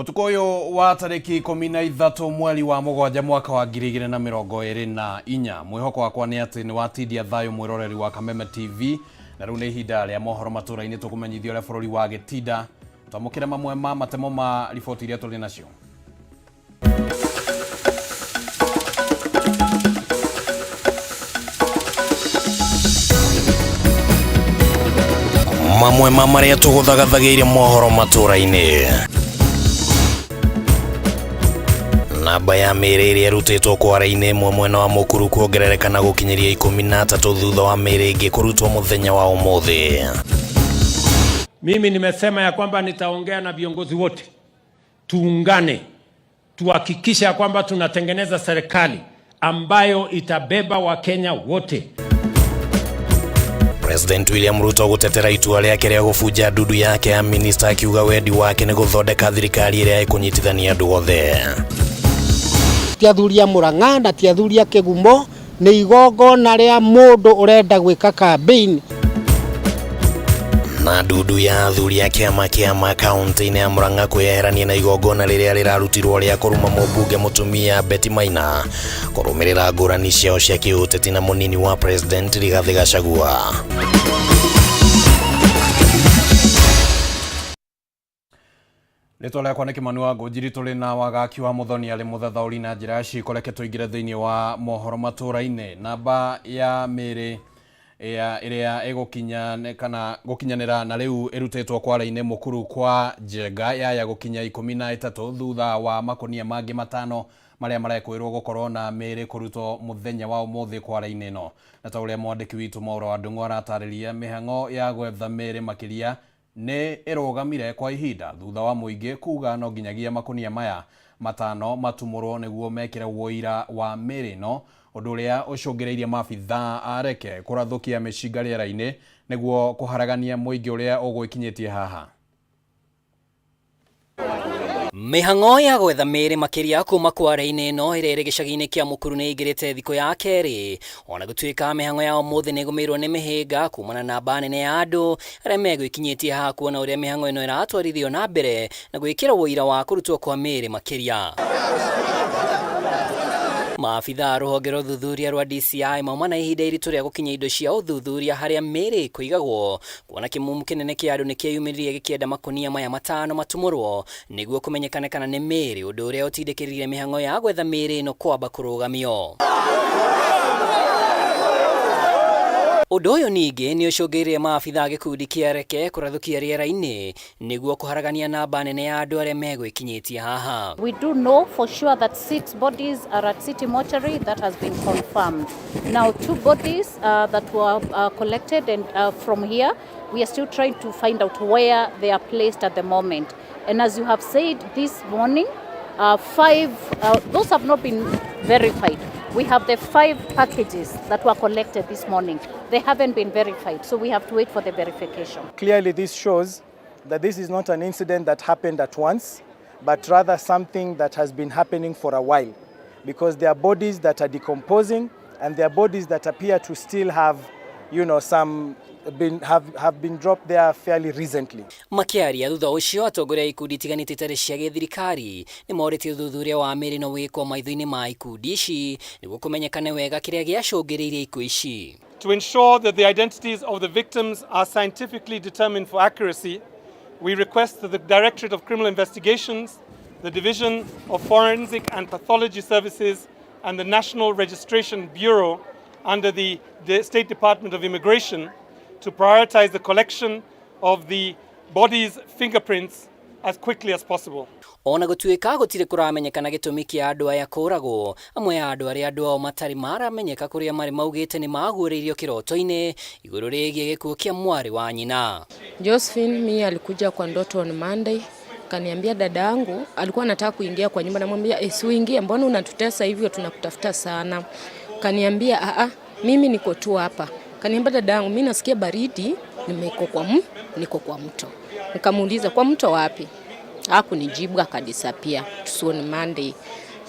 Ũtukũ ũyũ wa tarĩki 13 mweri wa 7 mwaka wa 2024, mwĩhoko wakwa nĩ atĩ nĩ watindia thayũ mwĩroreri wa Kameme TV, na rĩu nĩ ihinda rĩa mohoro matũra-inĩ tũkũmenyithia ũrĩa bũrũri wa gĩtinda. Twamũkĩre mamwe ma matemo ma riboti iria tũrĩ nacio. Mamwe ma marĩa tũgũthagathagĩire mohoro matũra-inĩ. Namba ya mĩĩrĩ ĩrĩa ĩrutĩtwo kware-inĩ ĩmwe mwena wa Mũkuru kuongerereka na gũkinyĩria 13 thutha wa mĩĩrĩ ĩngĩ kũrutwo mũthenya wa ũmũthĩ. Mimi nimesema ya kwamba nitaongea na viongozi wote, tuungane, tuhakikishe ya kwamba tunatengeneza serikali ambayo itabeba Wakenya wote. President William Ruto gũtetera itua rĩake rĩa gũbunja ndundu yake ya minista, akiuga wendi wake nĩ gũthondeka thirikari ĩrĩa ĩkũnyitithania andũ othe. Ti athuri a Murang'a na ti athuri a Kĩgumo, nĩ igongona rĩa mũndũ ũrenda gwĩka campaign. Na ndundu ya athuri a kĩama kĩa kaunti-inĩ ya Murang'a kwĩyeherania na igongona rĩrĩa rĩrarutirwo rĩa kũruma mũmbunge mũtumia Betty Maina kũrũmĩrĩra ngũrani ciao cia kĩũteti na mũnini wa President Rigathĩ Gachagua. Rĩtwa rĩakwa nĩ Kĩmani wa Ngũnjiri, tũrĩ na Wagaki wa Mũthoni arĩ mũthathaũri na njĩra ya ciĩko. Reke tũingĩre thĩinĩ wa mohoro matũra-inĩ. Namba ya mĩĩrĩ ya ĩrĩa ĩgũkinya kana gũkinyanĩra na rĩu ĩrutĩtwo kware-inĩ Mũkuru kwa Njenga yaya gũkinya 13 thutha wa makũnia mangĩ 5 marĩa marekwĩrwo gũkorwo na mĩĩrĩ kũrutwo mũthenya wa ũmũthĩ kware-inĩ ĩno. Na ta ũrĩa mwandĩki witũ Mauro wa Ndung'u aratarĩria, mĩhang'o ya gwetha mĩĩrĩ makĩria nĩ ĩrũgamire kwa ihinda thutha wa mũingĩ kuga no nginyagia makũnia maya 5 matumũrwo nĩguo mekĩre ũira wa mĩĩrĩ ĩno, ũndũ ũrĩa ũcũngĩrĩirie maabithaa a reke kũrathũkia mĩcinga rĩera-inĩ nĩguo kũharagania mũingĩ ũrĩa ũgwĩkinyĩtie haha. Mĩhang'o ya gwetha mĩĩrĩ makĩria kuma kware-inĩ ĩno ĩrĩa ĩrĩ gĩcagi-inĩ kĩa Mũkuru nĩ ĩingĩrĩte thikũ ya kerĩ, ona gũtuĩka mĩhang'o ya ũmũthĩ nĩ ĩgũmĩirwo nĩ mĩhĩnga kumana na namba nene ya andũ arĩa megwĩkinyĩtie haha kuona ũrĩa mĩhang'o ĩno ĩratwarithio na mbere na gwĩkĩra ũira wa kũrutwo kwa mĩĩrĩ makĩria. Maabithaa a rũhonge rwa ũthuthuria rwa DCI mauma na ihinda iritũ rĩa gũkinyia indo cia ũthuthuria harĩa mĩĩrĩ ĩkũigagwo, kuona kĩmumu kĩnene kĩa andũ nĩkĩeyumĩririe gĩkĩenda makũnia maya 5 matumũrwo nĩguo kũmenyekane kana nĩ mĩĩrĩ, ũndũ ũrĩa ũtindĩkĩrĩirie mĩhang'o ya gwetha mĩĩrĩ ĩno kwamba kũrũgamio. Ũndũ ũyũ ningĩ nĩ ũcũngĩrĩirie maabithaa a gĩkundi kĩa reke kũrathũkia rĩera-inĩ nĩguo kũharagania namba nene ya andũ arĩa megwĩkinyĩtie haha. We do know for sure that 6 bodies are at City Mortuary. That has been confirmed. Now 2 bodies that were collected and from here, we are still trying to find out where they are placed at the moment. And as you have said this morning, 5, those have not been verified. We have the 5 packages that were collected this morning. They haven't been verified, so we have to wait for the verification. Clearly this shows that this is not an incident that happened at once, but rather something that has been happening for a while, because there are bodies that are decomposing and there are bodies that appear to still have, you know, some been, have been dropped there fairly recently. Makĩaria thutha ũcio, atongoria a ikundi itiganĩte itarĩ cia gĩthirikari nĩ morĩtie ũthuthuria wa mĩĩrĩ no wĩkwo maitho-inĩ ma ikundi ici nĩguo kũmenyekane wega kĩrĩa gĩacũngĩrĩirie ikuũ ici. To ensure that the identities of the victims are scientifically determined for accuracy, we request that the Directorate of Criminal Investigations, the Division of Forensic and Pathology Services, and the National Registration Bureau under the State Department of Immigration to prioritize the collection of the body's fingerprints as quickly as possible. Ona gũtuĩka gũtirĩ kũramenyekana gĩtũmi kĩa andũ aya kũragwo, amwe a andũ arĩa andũ ao matarĩ maramenyeka kũrĩa marĩ maugĩte nĩ maguũrĩirio kĩroto-inĩ igũrũ rĩgiĩ gĩkuũ kĩa mwarĩ wa nyina. Josephine mi alikuja kwa ndoto on Monday, kaniambia dada yangu alikuwa anataka kuingia kwa nyumba, namwambia si uingie, mbona unatutesa hivyo, tunakutafuta sana. Kaniambia a mimi niko tu hapa. Kaniambia dada yangu mimi nasikia baridi, niko kwa mto. Nikamuuliza kwa mto wapi? Hakunijibu, akadisappear. So on Monday.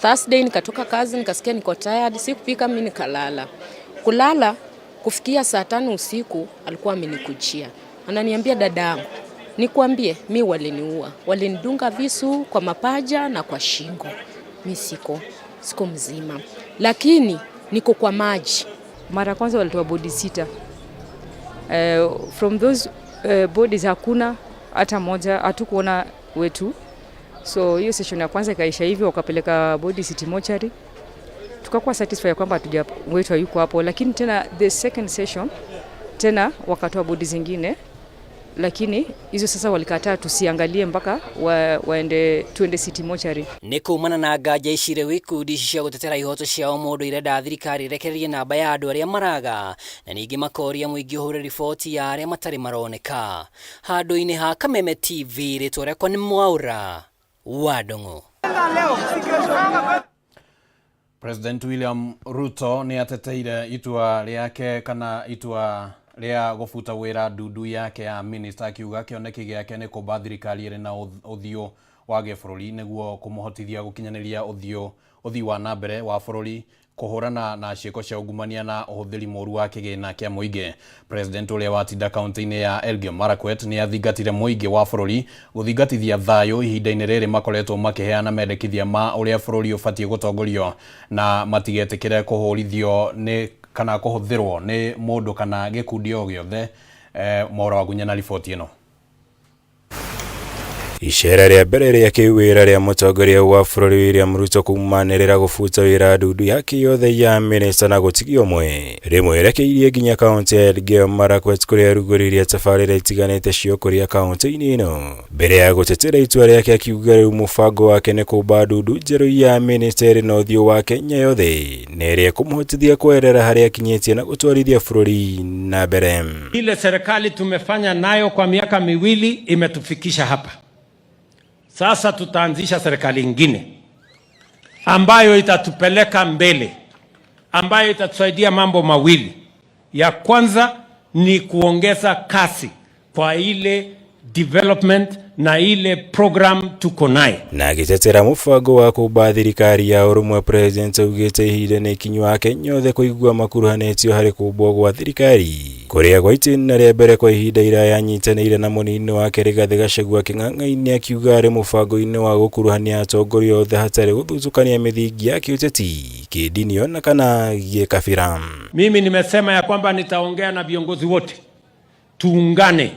Thursday nikatoka kazi nikasikia niko tired, sikupika mimi nikalala. Kulala kufikia saa 5 usiku alikuwa amenikujia. Ananiambia dada yangu Nikwambie, mi waliniua, walinidunga visu kwa mapaja na kwa shingo. Mi siko mzima, lakini niko kwa maji. Mara kwanza walitoa body 6. From those bodies hakuna hata moja, hatukuona wetu. So hiyo session ya kwanza ikaisha hivyo, wakapeleka body city mortuary. Tukakuwa satisfied kwamba hatuja wetu hayuko hapo, lakini tena the second session tena wakatoa body zingine, lakini hizo sasa walikataa tusiangalie mpaka waende tuende city mortuary. Nĩ kumana na nganja ici rĩu ikundi ici cia gũtetera ihoto cia ũmũndũ irenda thirikari ĩrekererie namba ya andũ arĩa maraga na ningĩ makoria mũingĩ ũhũre riboti ya arĩa matarĩ maroneka. Handũ-inĩ ha Kameme TV, rĩtwa rĩakwa nĩ Mwaura wa Ndung'u. President William Ruto nĩ ateteire itua rĩake kana itua rĩa gũbuta wĩra ndundu yake ya minister, akiuga kĩoneki gĩake nĩ kũmba thirikari ĩrĩ na ũthiũ wa gĩbũrũri nĩguo kũmũhotithia gũkinyanĩria ũthii wa na mbere wa bũrũri, kũhũrana na ciĩko cia ungumania na ũhũthĩri mũru wa kĩgĩna kĩa mũingĩ. President ũrĩa watinda kaunti-inĩ ya Elgeyo Marakwet nĩ athingatire mũingĩ wa bũrũri gũthingatithia thayũ ihinda-inĩ rĩrĩ makoretwo makĩheana mendekithia ma ũrĩa bũrũri ũbatiĩ gũtongorio na matigetĩkĩre kũhũrithio nĩ kana kũhũthĩrwo nĩ mũndũ kana gĩkundi o gĩothe. Mwaura Wagunya na riboti ĩno. Icera rĩa mbere rĩa kĩwĩra rĩa mũtongoria wa bũrũri William Ruto kumanĩrĩra gũbuta wĩra ndundu yake yothe ya minista na gũtigia ũmwe rĩmwerekeirie nginya kaunti ya Elgeyo Marakwet kũrĩa arugũririe tabarĩra itiganĩte cia ũkũria kaunti-inĩ ĩno. Mbere ya gũtetera itua rĩake akiuga rĩu mũbango wake nĩ kũmba ndundu njerũ ya minista ĩrĩ na ũthiũ wa Kenya yothe na ĩrĩa ĩkũmũhotithia kweherera harĩa akinyĩtie na gũtwarithia bũrũri na mbere. Ile serikali tumefanya nayo kwa miaka miwili imetufikisha hapa. Sasa tutaanzisha serikali ingine ambayo itatupeleka mbele, ambayo itatusaidia mambo mawili. Ya kwanza ni kuongeza kasi kwa ile development na ile program tuko naye. Na agĩtetera mũbango wa kũmba thirikari ya ũrũmwe, President augĩte ihinda nĩ ikinyu Akenya othe kũigua makuruhanĩtio harĩ kũmbwo gwa thirikari kũrĩa gwa itĩna rĩa mbere kwa ihinda iraya anyitanĩire na mũnini wake Rigathĩ Gachagua kĩng'ang'a-inĩ, akiuga arĩ mũbango-inĩ wa gũkuruhania atongoria othe hatarĩ gũthutũkania mĩthingi ya kĩũteti, kĩndini ona kana gĩkabira. Mimi nimesema ya kwamba nitaongea na viongozi wote, tuungane,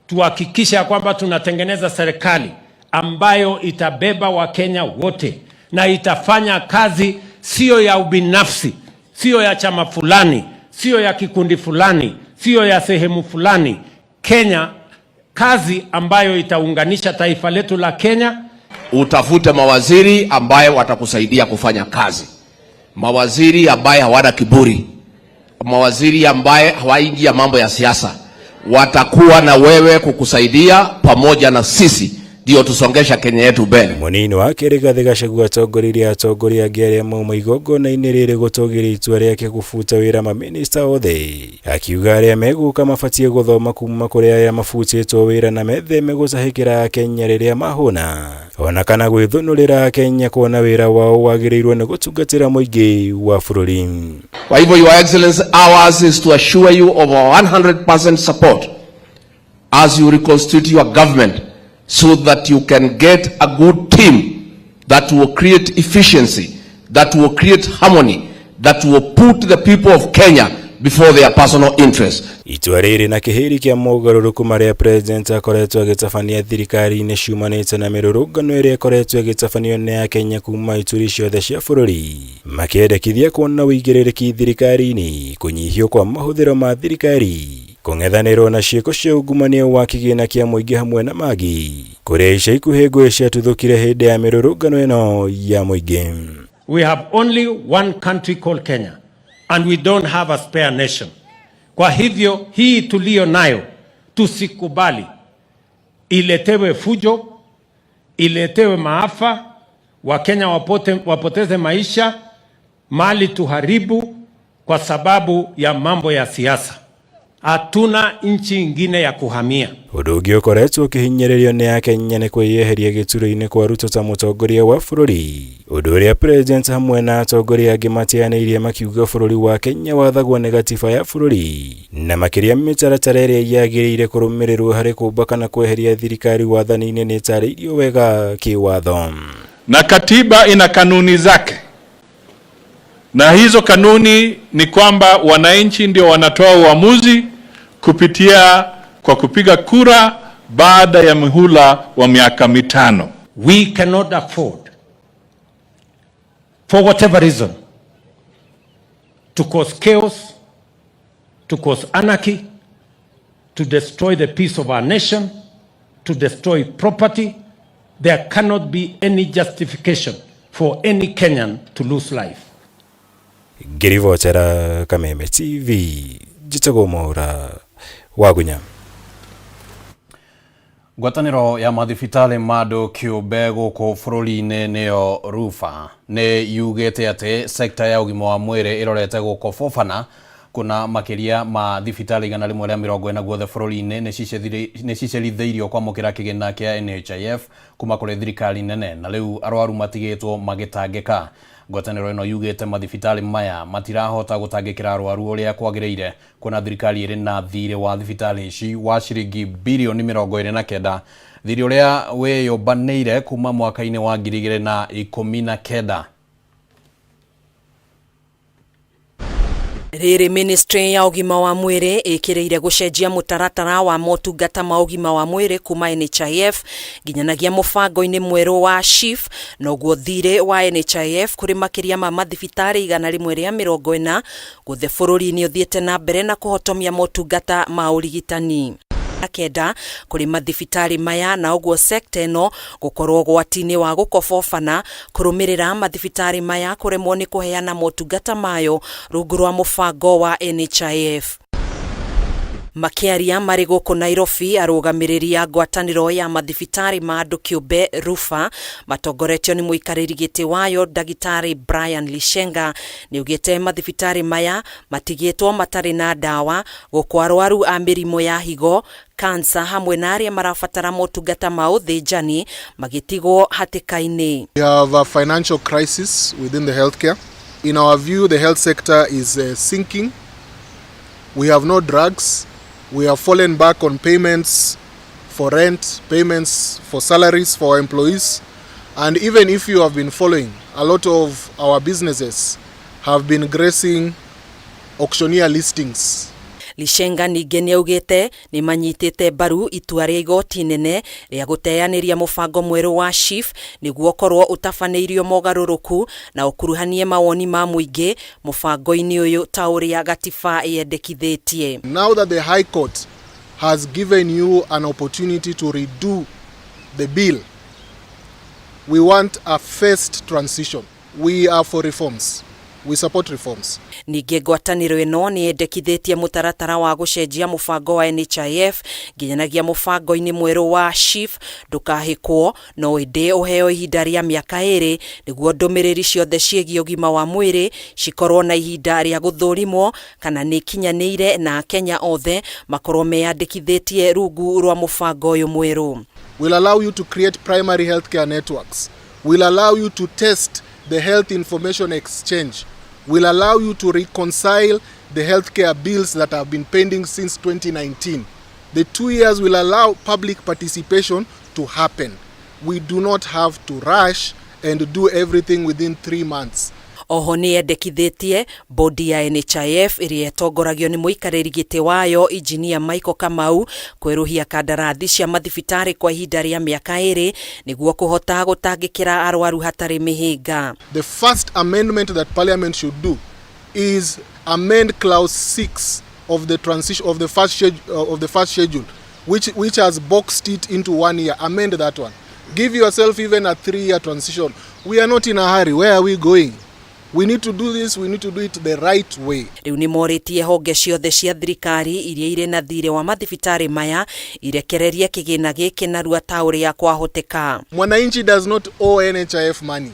tuhakikishe ya kwamba tunatengeneza serikali ambayo itabeba Wakenya wote na itafanya kazi sio ya ubinafsi, sio ya chama fulani, sio ya kikundi fulani, sio ya sehemu fulani. Kenya, kazi ambayo itaunganisha taifa letu la Kenya. Utafute mawaziri ambaye watakusaidia kufanya kazi, mawaziri ambaye hawana kiburi, mawaziri ambaye hawaingia mambo ya siasa, watakuwa na wewe kukusaidia pamoja na sisi ndio tusongesha Kenya yetu mbele. Mũnini wake Rigathĩ Gachagua atongoririe atongoria angĩ arĩa mauma igongona-inĩ rĩrĩ gũtũgĩria itua rĩake gũbuta wĩra mamĩnĩsta othe, akiuga arĩa megũka mabatiĩ gũthoma kuma kũrĩ arĩa mabutĩtwo wĩra na metheme gũcahĩkĩra Akenya rĩrĩa mahũna ona kana gwĩthũnũrĩra Akenya kuona wĩra wao wagĩrĩirwo nĩ gũtungatĩra mũingĩ wa bũrũri. Kwa hivyo, Your Excellency, ours is to assure you of our 100% support as you reconstitute your government so that you can get a good team that will create efficiency, that will create harmony, that will put the people of Kenya before their personal interests. Itua rĩrĩ na kĩhĩri kĩa mogarũrũku marĩa President akoretwo agĩtabania thirikari-inĩ ciumanĩte na mĩrũrũngano ĩrĩa ĩkoretwo ĩgĩtabanio nĩ Akenya kuma ituri ciothe cia bũrũri, makĩendekithia kuona ũigĩrĩrĩki thirikari-inĩ, kũnyihio kwa mahũthĩro ma thirikari, kũng'ethanĩrwo na ciĩko cia ungumania wa kĩgĩna kĩa mũingĩ hamwe na mangĩ, kũrĩa ica ikuhĩ ngũĩ ciatuthũkire hĩndĩ ya mĩrũrũngano ĩno ya mũingĩ. We have only one country called Kenya and we don't have a spare nation. Kwa hivyo hii tulio nayo tusikubali iletewe fujo, iletewe maafa, Wakenya wapoteze maisha, mali tuharibu kwa sababu ya mambo ya siasa. Hatuna nchi ingine ya kuhamia. Ũndũ ũngĩ ũkoretwo ũkĩhinyĩrĩrio nĩ Akenya nĩ kwĩyeheria gĩturwa-inĩ kwa Ruto ta mũtongoria wa bũrũri, ũndũ ũrĩa president hamwe na atongoria angĩ mateanĩirie makiuga bũrũri wa Kenya wathagwo nĩ gatiba ya bũrũri na makĩria mĩtaratara ĩrĩa yagĩrĩire kũrũmĩrĩrwo harĩ kũmba kana kweheria thirikari wathani-inĩ nĩ ĩtarĩirio wega kĩwatho. Na katiba ina kanuni zake, na hizo kanuni ni kwamba wananchi ndio wanatoa uamuzi kupitia kwa kupiga kura baada ya muhula wa miaka 5. We cannot afford, for whatever reason, to cause chaos, to cause anarchy, to destroy the peace of our nation, to destroy property. There cannot be any justification for any Kenyan to lose life. Ngĩribotera Kameme TV, njĩtagwo Mwaũra Wagunya. Ngwatanĩro ya mathibitarĩ ma andũ kĩũmbe gũkũ bũrũri-inĩ nĩyo RUPHA nĩ yugĩte atĩ sekta ya ũgima wa mwĩrĩ ĩrorete gũkobobana kuna makĩria ma thibitarĩ 140 guothe bũrũri-inĩ nĩ cicerithĩirio kwamũkĩra kĩgĩna kĩa NHIF kuma kũrĩ thirikari nene na rĩu arwaru matigĩtwo magĩtangĩka. Ngwatanĩro ĩno yugĩte mathibitarĩ maya matirahota gũtangĩkĩra arwaru ũrĩa kwagĩrĩire kuona thirikari ĩrĩ na thirĩ wa thibitarĩ ici wa ciringi birioni 29, thirĩ ũrĩa wĩyũmbanĩire kuma mwaka-inĩ wa 2019. Rĩrĩ ministry ya ũgima wa mwĩrĩ ĩkĩrĩire gũcenjia mũtaratara wa motungata ma ũgima wa mwĩrĩ kuma NHIF nginyanagia mũbango-inĩ mwerũ wa SHIF, noguo thirĩ wa NHIF kũrĩ makĩria ma mathibitarĩ 140 guothe bũrũri-inĩ ũthiĩte na mbere na kũhotomia motungata ma ũrigitani kenda kũrĩ mathibitarĩ maya, na ũguo sekta ĩno gũkorwo ũgwati-inĩ wa gũkobobana kũrũmĩrĩra mathibitarĩ maya kũremwo nĩ kũheana motungata mayo rungu rwa mũbango wa NHIF. Makĩaria marĩ gũkũ Nairobi, arũgamĩrĩri a ngwatanĩro ya mathibitarĩ ma andũ kĩũmbe RUPHA matongoretio nĩ mũikarĩri gĩtĩ wayo ndagĩtarĩ Brian Lishenga nĩaugĩte mathibitarĩ maya matigĩtwo matarĩ na ndawa gũkũ arwaru a mĩrimũ ya higo, kansa hamwe na arĩa marabatara motungata ma ũthĩnjani magĩtigwo hatĩka-inĩ. We have a financial crisis within the healthcare. In our view, the health sector is sinking. We have no drugs. We have fallen back on payments for rent, payments for salaries for our employees. And even if you have been following, a lot of our businesses have been gracing auctioneer listings. Lishenga ningĩ nĩaugĩte nĩmanyitĩte mbaru itua rĩa igoti nene rĩa gũteanĩria mũbango mwerũ wa SHIF nĩguo ũkorwo ũtabanĩirio mogarũrũku na ũkuruhanie mawoni ma mũingĩ mũbango-inĩ ũyũ ta ũrĩa gatiba yendekithĩtie. Now that the High Court has given you an opportunity to redo the bill, we want a phased transition. We are for reforms. We support reforms. Ningĩ ngwatanĩro ĩno nĩ yendekithĩtie mũtaratara wa gũcenjia mũbango wa NHIF nginyanagia mũbango-inĩ mwerũ wa SHIF ndũkahĩkwo no ĩndĩ ũheo ihinda rĩa mĩaka 2 nĩguo ndũmĩrĩri ciothe ciĩgiĩ ũgima wa mwĩrĩ cikorwo na ihinda rĩa gũthũrimwo kana nĩ ikinyanĩire na Akenya othe makorwo meyandĩkithĩtie rungu rwa mũbango ũyũ mwerũ. Will allow you to create primary healthcare networks. Will allow you to test the health information exchange. Will allow you to reconcile the healthcare bills that have been pending since 2019. The 2 years will allow public participation to happen. We do not have to rush and do everything within 3 months. Oho nĩ yendekithĩtie bodi ya NHIF ĩrĩa ĩtongoragio nĩ mũikarĩri gĩtĩ wayo Injinia Michael Kamau kwerũhia kandarathi cia mathibitarĩ kwa ihinda rĩa mĩaka 2 nĩguo kũhota gũtangĩkĩra arwaru hatarĩ mĩhĩnga. The first amendment that Parliament should do is amend clause 6 of the transition of the first schedule, of the first schedule, which has boxed it into 1 year. Amend that one. Give yourself even a 3-year transition. We are not in a hurry. Where are we going? We need to do this, we need to do it the right way. Rĩu nĩ morĩtie honge ciothe cia thirikari iria irĩ na thirĩ wa mathibitarĩ maya irekererie kĩgĩna gĩkĩ narua ta ũrĩa kwahoteka. Mwananchi does not owe NHIF money.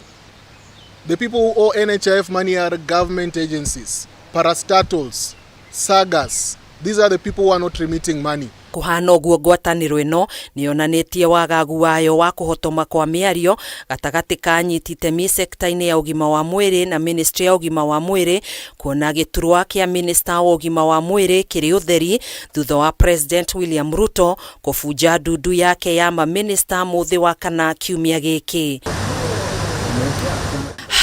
The people who owe NHIF money are government agencies, parastatals, sagas, These are the people who are not remitting money. Kũhana ũguo ngwatanĩro ĩno nĩyonanĩtie wagagu wayo wa kũhotoma kwa mĩario gatagatĩ ka anyiti itemi sekta-inĩ ya ũgima wa mwĩrĩ na ministry ya ũgima wa mwĩrĩ kuona gĩturwa kĩa minista wa ũgima wa mwĩrĩ kĩrĩ ũtheri thutha wa President William Ruto kũbunja ndundu yake ya maminista mũthĩ wa kana kiumia gĩkĩ.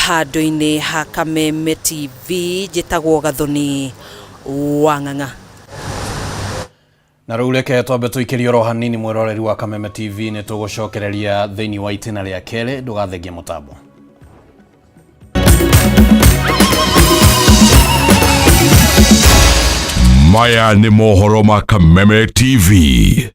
Handũ-inĩ ha Kameme TV njĩtagwo Gathoni Wang'ang'a. Na rĩu reke twambe tũikĩrie oro hanini mwĩroreri wa Kameme TV nĩ tũgũcokereria thĩinĩ wa itĩna rĩa kerĩ ndũgathengie mũtambo. Maya nĩ mohoro ma Kameme TV.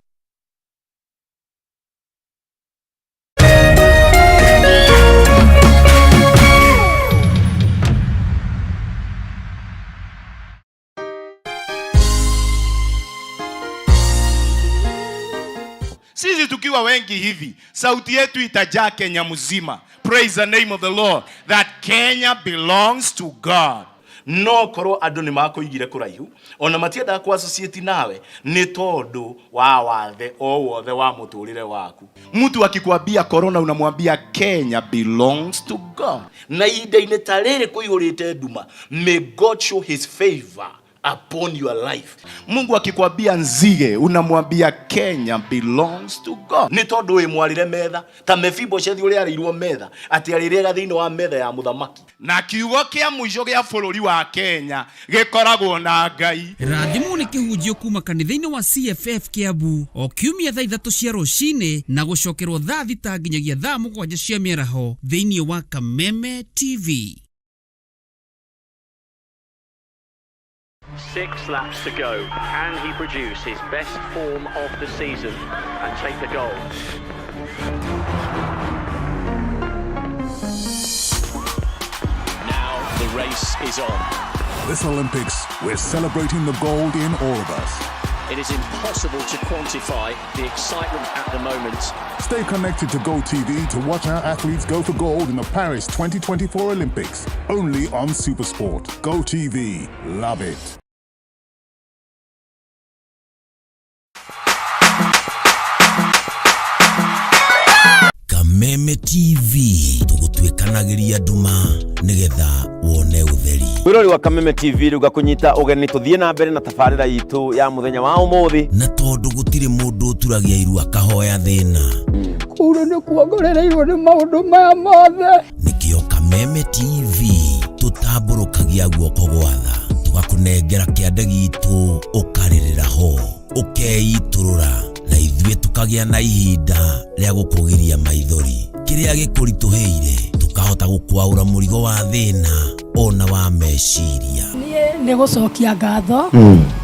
Sisi tukiwa wengi hivi, sauti yetu itajaa Kenya mzima. Praise the name of the Lord that Kenya belongs to God. No korwo andu ni makuigire kuraihu ona matiendaga ku associate nawe ni tondu wa wathe o wothe wa muturire waku. Mtu akikwambia corona unamwambia Kenya belongs to God. Na ihinda-inĩ ta rĩrĩ kũihũrĩte nduma, may God show his favor upon your life. Mungu akikwambia nzige unamwambia Kenya belongs to God. Nĩ tondũ wĩ mwarĩre metha ta Mefiboshethi ũrĩa arĩirwo metha atĩ arĩrĩaga thĩinĩ wa metha ya mũthamaki. Na kiugo kĩa mũico gĩa bũrũri wa Kenya gĩkoragwo na Ngai. Rathimwo nĩ kĩhunjio kuma kanitha-inĩ wa CFF Kiambu o kiumia thaa 3 cia rũcinĩ na gũcokerwo thaa 6 nginyagia thaa 7 cia mĩaraho thĩinĩ wa Kameme TV. 6 laps to go. Can he produce his best form of the season and take the gold? Now the race is on. This Olympics, we're celebrating the gold in all of us. It is impossible to quantify the excitement at the moment. Stay connected to Go TV to watch our athletes go for gold in the Paris 2024 Olympics. Only on Supersport. Go TV. Love it. Kameme TV tũgũtuĩkanagĩria nduma nĩgetha wone ũtheri. Mwĩrori wa Kameme TV rĩu ngakũnyita ũgeni tũthiĩ na mbere na tabarĩra itũ ya mũthenya wa ũmũthĩ. Na tondũ gũtirĩ mũndũ ũturagia iru akahoya thĩna. Kũu nĩ kuongorereirwo nĩ maũndũ maya mothe. Nĩkĩo Kameme TV tũtambũrũkagia guoko gwa tha tũgakũnengera kĩande gitũ ũkarĩrĩra ho ũkeitũrũra na ithuĩ tũkagĩa na ihinda rĩa gũkũgiria maithori kĩrĩa gĩkũritũhĩire tũkahota gũkwaũra mũrigo wa thĩna ona wa meciria. Niĩ nĩ gũcokia ngatho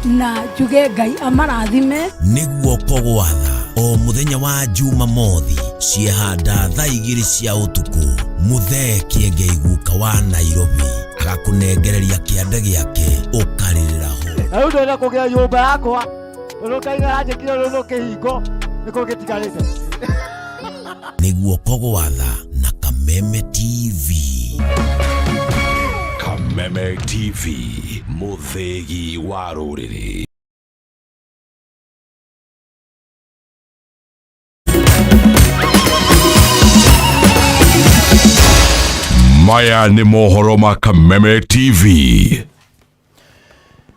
na njuge Ngai amarathime. Nĩ guoko gwa tha o mũthenya wa Jumamothi ciehanda thaa 2 cia ũtukũ Mũthee Kĩengei guka wa Nairobi agakũnengereria kĩande gĩake ũkarĩrĩra ho. Na rĩu ndĩrenda kũgĩa nyũmba yakwa tondũ Ngai nĩaranjĩkire rũrũ kĩhingo nĩkĩo gĩtigarĩte. Nĩ guoko gwa tha na Kameme TV. Kameme TV, mũthĩgi wa rũrĩrĩ. Maya nĩ mohoro ma Kameme TV.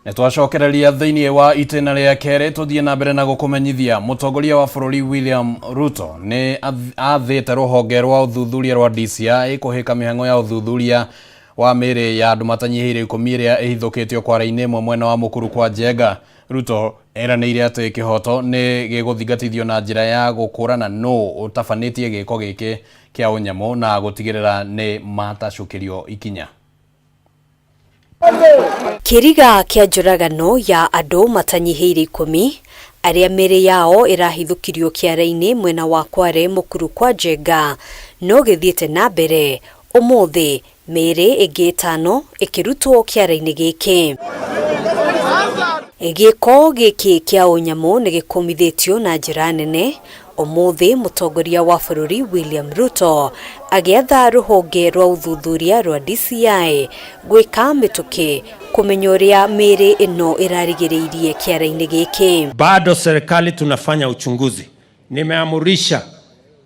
Nĩ twacokereria thĩinĩ wa itĩna rĩa kerĩ tũthiĩ na mbere na gũkũmenyithia mũtongoria wa bũrũri William Ruto nĩ athĩte rũhonge rwa ũthuthuria rwa DCI kũhĩka mĩhang'o ya ũthuthuria wa mĩĩrĩ ya andũ matanyihĩire 10 ĩrĩa ĩhithũkĩtio kware-inĩ ĩmwe mwena wa Mũkuru kwa Njenga. Ruto eranĩire atĩ kĩhoto nĩ gĩgũthingatithio na njĩra ya gũkũrana nũ ũtabanĩtie gĩko gĩkĩ kĩa ũnyamũ na gũtigĩrĩra nĩ matacũkĩrio ikinya. Kĩriga kĩa njũragano ya andũ matanyihĩire 10 arĩa mĩĩrĩ yao ĩrahithũkirio kĩara-inĩ mwena wa Kware Mũkuru kwa Njenga no gĩthiĩte na mbere ũmũthĩ mĩĩrĩ ĩngĩ 5 ĩkĩrutwo kĩara-inĩ gĩkĩ. Gĩko gĩkĩ kĩa ũnyamũ nĩ gĩkũmithĩtio na njĩra nene Ũmũthĩ mũtongoria wa bũrũri William Ruto agĩatha rũhonge rwa ũthuthuria rwa DCI gwĩka mĩtũkĩ kũmenya ũrĩa mĩĩrĩ ĩno ĩrarigĩrĩirie kĩara-inĩ gĩkĩ. Bado serikali tunafanya uchunguzi. Nimeamurisha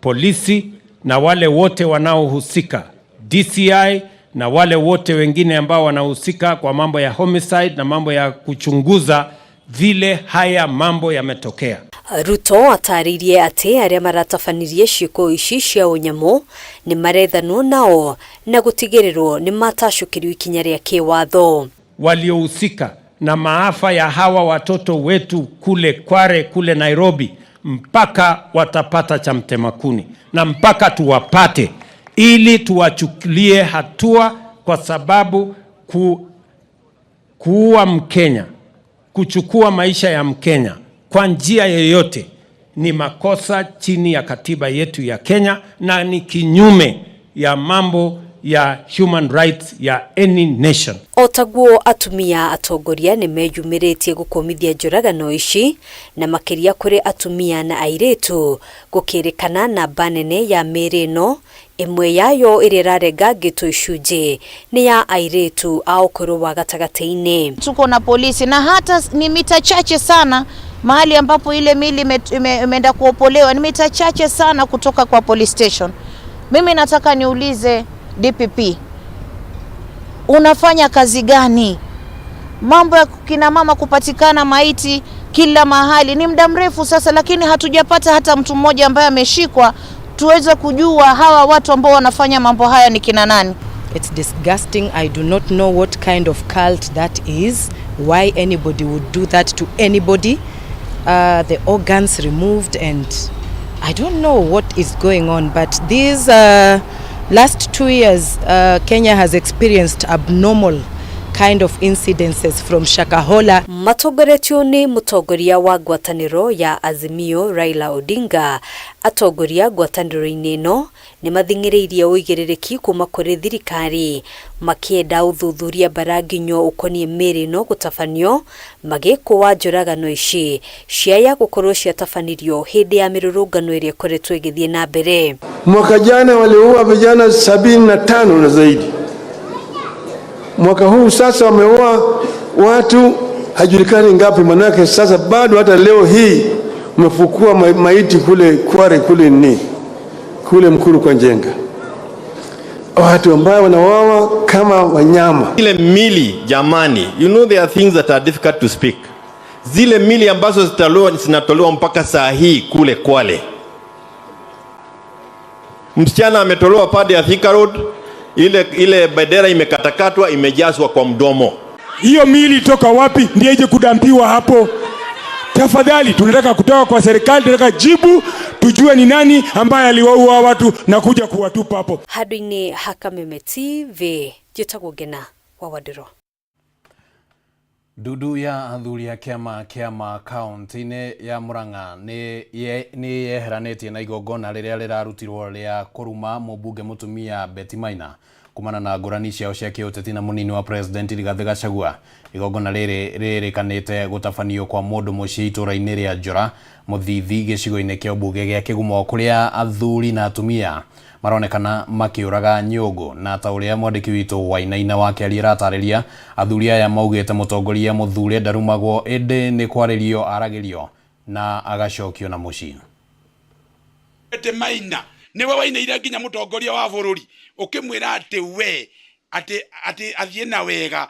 polisi na wale wote wanaohusika, DCI na wale wote wengine ambao wanahusika kwa mambo ya homicide na mambo ya kuchunguza vile haya mambo yametokea. Ruto atarĩirie atĩ arĩa maratabanirie ciĩko ici cia ũnyamũ nĩ marethanwo nao na gũtigĩrĩrwo nĩ matacũkĩrio ikinya rĩa kĩwatho. Waliohusika na maafa ya hawa watoto wetu kule Kware, kule Nairobi, mpaka watapata cha mtema kuni na mpaka tuwapate ili tuwachukulie hatua, kwa sababu kuua Mkenya, kuchukua maisha ya Mkenya kwa njia yoyote ni makosa chini ya katiba yetu ya Kenya na ni kinyume ya mambo ya human rights ya any nation. O taguo atumia atongoria nĩ meyumĩrĩtie gũkũmithia njũragano ici na makĩria kũrĩ atumia na airĩtu gũkĩrĩkana namba nene ya mĩĩrĩ ĩno ĩmwe yayo ĩrĩa ĩrarengangĩtwo icunjĩ nĩ ya airĩtu a ũkũrũ wa gatagatĩ-inĩ. Tuko na polisi na hata ni mita chache sana mahali ambapo ile mili imeenda kuopolewa ni mita chache sana kutoka kwa police station. Mimi nataka niulize DPP, unafanya kazi gani? Mambo ya kina mama kupatikana maiti kila mahali ni muda mrefu sasa, lakini hatujapata hata mtu mmoja ambaye ameshikwa tuweze kujua hawa watu ambao wanafanya mambo haya ni kina nani. It's disgusting. I do not know what kind of cult that is, why anybody would do that to anybody. The organs removed and I don't know what is going on, but these last 2 years, Kenya has experienced abnormal kind of incidences from Shakahola. Matongoretio nĩ mũtongoria wa ngwatanĩro ya Azimio Raila Odinga. Atongoria ngwatanĩro-inĩ ĩno nĩ mathing'ĩrĩirie ũigĩrĩrĩki kuma kũrĩ thirikari makĩenda ũthuthuria mbaranginyo ũkoniĩ mĩĩrĩ ĩno gũtabanio magĩkũa njũragano ici ciaya gũkorwo ciatabanirio hĩndĩ ya mĩrũrũngano ĩrĩa ĩkoretwo ĩgĩthiĩ na mbere. Mwaka jana waliua vijana 75 na zaidi. Mwaka huu sasa wameua watu hajulikani ngapi, manake sasa bado hata leo hii umefukua maiti kule Kware, kule ni kule Mkuru kwa Njenga, watu ambao wanawawa kama wanyama. Zile mili jamani, you know there are things that are difficult to speak. Zile mili ambazo zinatolewa mpaka saa hii kule Kwale, msichana ametolewa pade ya Thika Road, ile bendera imekatakatwa, imejazwa kwa mdomo. Hiyo mili toka wapi ndiye ije kudampiwa hapo? Tafadhali, tunataka kutoka kwa serikali, tunataka jibu, tujue ni nani ambaye aliwaua watu na kuja kuwatupa hapo. Handũ-inĩ ha Kameme TV, njĩtagwo Ngena wa Wandũrũ. Ndundu ya athuri a kĩama kĩa kaunti-inĩ ya Murang'a nĩ yeheranĩtie na igongona rĩrĩa rĩrarutirwo rĩa kũruma mũmbunge mũtumia Betty Maina kumana na ngũrani ciao cia kĩũteti na mũnini wa president Rigathĩ Gachagua. Igongona rĩrĩ rĩrĩkanĩte gũtabanio kwa mũndũ mũciĩ itũra-inĩ rĩa Njora Mũthithi gĩcigo-inĩ kĩa ũmbunge gĩa Kĩgumo kũrĩa athuri na atumia maronekana makĩũraga nyũngũ. Na ta ũrĩa mwandĩki witũ Wainaina wa Kĩaria aratarĩria, athuri aya maugĩte mũtongoria mũthure ndarumagwo ĩndĩ nĩ kwarĩrio aragĩrio na agacokio na mũciĩ. Betty Maina niwe wainĩire nginya mũtongoria wa bũrũri ũkĩmwĩra atĩ we atĩ athiĩ na wega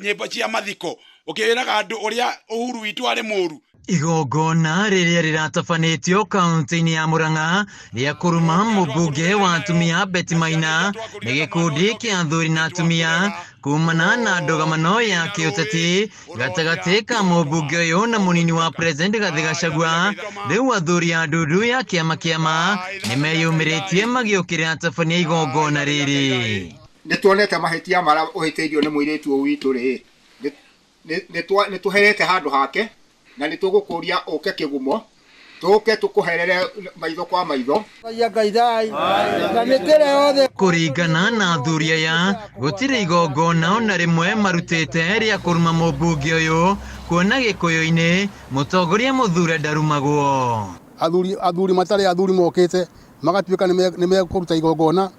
nyĩmbo cia mathiko ũkĩraga andũ ũrĩa Uhuru witũ arĩ mũru. Igongona rĩrĩa rĩratabanĩtio kaunti-inĩ ya Murang'a rĩa kũruma mũmbunge wa atumia Betty Maina nĩ gĩkundi kĩa athuri na atumia kumana na ndũgamano ya kĩũteti gatagatĩ ka mũmbunge ũyũ na mũnini wa president Rigathĩ Gachagua. Rĩu athuri a ndundu ya kĩama kĩama nĩmeyumĩrĩtie magĩũkĩrĩra atabania igongona rĩrĩ. Nĩtuonete mahĩtia marĩa ũhĩtĩirio nĩ mũirĩtu ũyũ witũ rĩ, nĩtũherete handũ hake na nĩtũgũkũria ũke Kĩgumo, tũke tũkũherere maitho kwa maitho. Kũringana na athuri aya, gũtirĩ igongona ona rĩmwe marutĩte rĩa kũruma mũmbunge ũyũ, kuona Gĩkũyũ-inĩ mũtongoria mũthure ndarumagwo. Athuri athuri matarĩ athuri mokĩte magatuĩka nĩ mekũruta igongona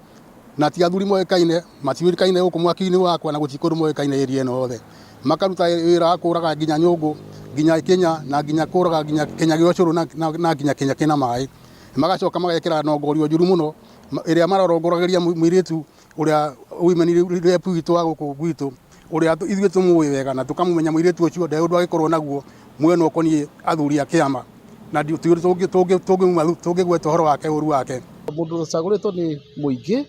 na ti athuri moĩkaine, matiũĩkaine gũkũ mwaki-inĩ wakwa na gũtirĩ kũndũ moĩkaine area ĩno yothe. Makaruta wĩra wa kũraga nginya nyũngũ, nginya kĩnya na nginya kũraga nginya kĩnya gĩa ũcũrũ na nginya kĩnya kĩna maĩ. Magacoka magekĩra nongorio njũru mũno ĩrĩa marorongoragĩria mũirĩtu ũrĩa women rep witũ wa gũkũ gwitũ, ũrĩa ithuĩ tũmũĩ wega na tũkamũmenya mũirĩtu ũcio ndarĩ ũndũ angĩkorwo naguo mwena ũkoniĩ athuri a kĩama na tũngĩgweta ũhoro wake ũru wake. Mũndũ ũcagũrĩtwo nĩ mũingĩ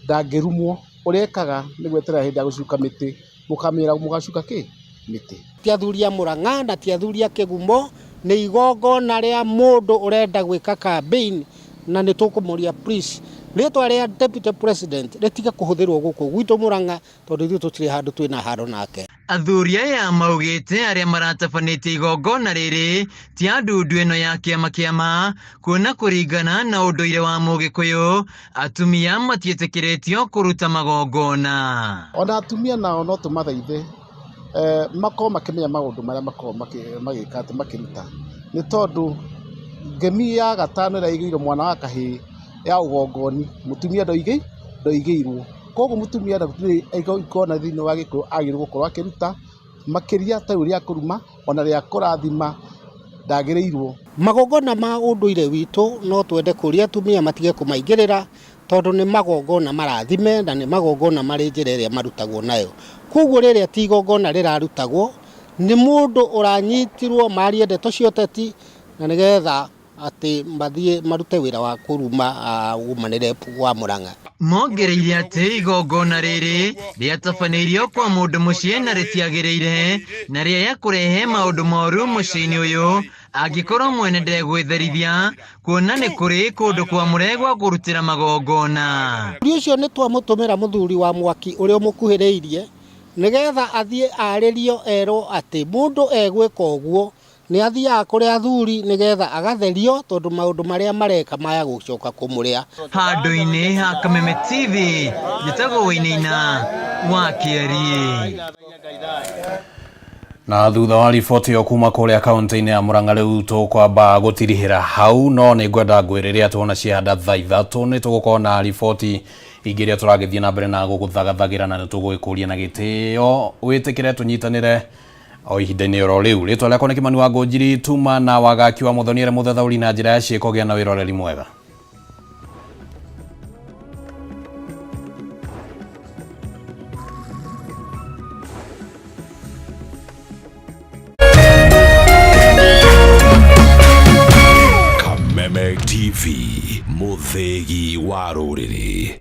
ndangĩrumwo, ũrĩa ekaga nĩ gweterera hĩndĩ ya gũcuka mĩtĩ, mũkamwĩra mũgacuka kĩ? Mĩtĩ. Ti athuri a Murang'a na ti athuri a Kĩgumo, nĩ igongona rĩa mũndũ ũrenda gwĩka campaign na nĩ tũkũmũria please rĩtwa rĩa deputy president rĩtige kũhũthĩrwo gũkũ gwitũ Murang'a tondũ ithuĩ tũtirĩ handũ twĩna haro nake. Athuri aya maugĩte arĩa maratabanĩtie igongona rĩrĩ ti a ndundu ĩno ya kĩama kĩama kuona kũringana na ũndũire wa mũgĩkũyũ atumia matiĩtĩkĩrĩtio kũruta magongona. Ona atumia nao no tũmathaithe makorwo makĩmenya maũndũ marĩa makoragwo magĩka atĩ makĩruta, nĩ tondũ ngemi ya gatano ĩrĩa ĩigĩirwo mwana wa kahĩĩ ya ũgongoni mũtumia ndoigĩirwo, koguo mũtumia gũtirĩ igongona thĩinĩ wa gĩkũyũ agĩrĩirwo gũkorwo akĩruta makĩria ta rĩu rĩa kũruma ona rĩa kũrathima ndagĩrĩirwo. Magongona ma ũndũire witũ no twende kũria atumia matige kũmaingĩrĩra tondũ nĩ magongona marathime na nĩ magongona marĩ njĩra ĩrĩa marutagwo nayo. Koguo rĩrĩa ti igongona rĩrarutagwo nĩ mũndũ ũranyitirwo marie ndeto cia ũteti na nĩgetha atĩ mathiĩ marute wĩra wa kũruma woman rep wa Murang'a. Mongereire atĩ igongona rĩrĩ rĩatabanĩirio kwa mũndũ mũciĩ na rĩtiagĩrĩire na rĩaya kũrehe maũndũ moru mũciĩ-inĩ ũyũ angĩkorwo mwene ndegwĩtherithia kuona nĩ kũrĩ kũndũ kwamũre gwa kũrutĩra magongona. Ũndũ ũcio nĩ twamũtũmĩra mũthuri wa mwaki ũrĩa ũmũkuhĩrĩirie nĩgetha athiĩ arĩrio erwo atĩ mũndũ egwĩka ũguo nĩ athiaga kũrĩ athuri nĩgetha agatherio tondũ maũndũ marĩa mareka maya gũcoka kũmũrĩa. Handũ-inĩ ha Kameme TV njĩtagwo Wainaina wa Kĩeriĩ. Na thutha wa riboti ĩyo kuma kũrĩa kaunti-inĩ ya Murang'a rĩu tũkwamba gũtirihĩra hau, no nĩ ngwenda ngwĩrĩre atĩ wona ciahanda thaa 3 nĩ tũgũkorwo na riboti ingĩ iria tũragĩthiĩ na mbere na gũgũthagathagĩra na nĩ tũgũgĩkũria na gĩtĩo wĩtĩkĩre tũnyitanĩre o ihinda-inĩ oro rĩu. Rĩtwa rĩakwa nĩ Kĩmani wa Ngũnjiri, tuma na wagaki wa Mũthoni arĩa mũthathaũri na njĩra ya ciĩko gĩa na wĩroreri mwega. Kameme TV, mũthĩgi wa rũrĩrĩ.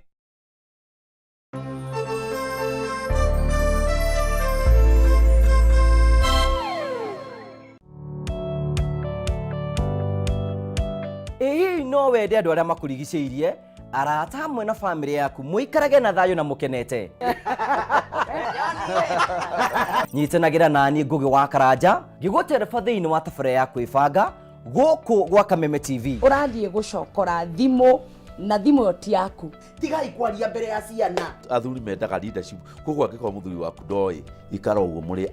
Ĩ hihi no wende andũ arĩa makũrigicĩirie, arata hamwe na bamĩrĩ yaku mũikarage na thayũ na mũkenete? Nyitanagĩra naniĩ Ngũgĩ wa Karanja ngĩgũtereba thĩinĩ wa tabarĩra ya kwĩbanga gũkũ gwa Kameme TV. Ũrathiĩ gũcokora thimũ na thimũ ĩyo ti yaku. Tigai kwaria mbere ya ciana. Athuri mendaga leadership, koguo angĩkorwo mũthuri waku ndoĩ, ikara ũguo mũrĩ.